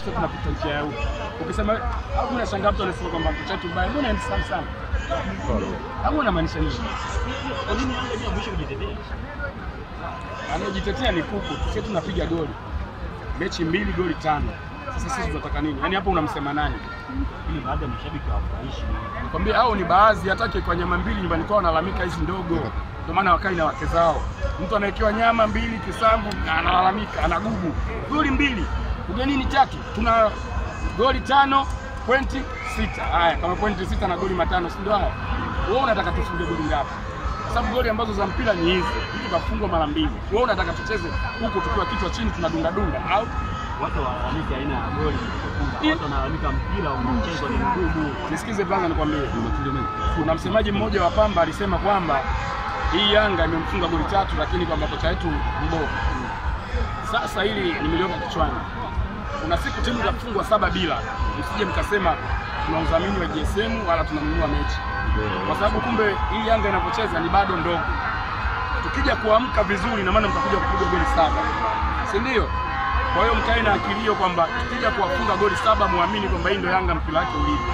Sasa tunapita njia ya huko. Ukisema au unashangaa mtu anasema kwamba kocha wetu mbaya, mbona handsome sana? Au unamaanisha nini? Kwa nini Yanga ni mwisho kujitetea? Anajitetea ni kuku. Sisi tunapiga goli. Mechi 2 goli 5. Sasa sisi tunataka nini? Yaani hapo unamsema nani? Ili baadhi ya mashabiki hawafurahishi. Nikwambie hao ni baadhi, hataki kwa nyama mbili nyumbani kwao wanalalamika hizi ndogo. Ndio maana wakai na wake zao. Mtu anawekewa nyama mbili kisambu na analalamika, anagugu. Goli 2, ugenini 3, tuna goli 5.6. Haya, kama 0.6 na goli 5, si ndio haya? Wewe unataka tufunge goli ngapi? Kwa sababu goli ambazo za mpira ni hizi. Mtu kafungwa mara 2. Wewe unataka tucheze huko tukiwa kichwa chini tunadunda dunda au watu wanalalamika aina ya goli kufunga. Watu wanalalamika mpira unaochezwa ni mgumu. Nisikize brother, nikwambie. Kuna msemaji mmoja wa Pamba alisema kwamba hii Yanga imemfunga goli 3 lakini kwamba kocha wetu mbovu. Sasa hili nimeliweka kichwani. Kuna siku timu itafungwa 7-0. Msije mkasema tuna udhamini wa GSM wala tunanunua mechi. Kwa sababu kumbe hii Yanga inapocheza ni bado ndogo. Tukija kuamka vizuri na maana mtakuja kupiga goli 7. Si ndio? Kwa hiyo mkae na akilio kwamba tukija kuwafunga goli 7 muamini kwamba hii ndio Yanga mpira wake ulivyo.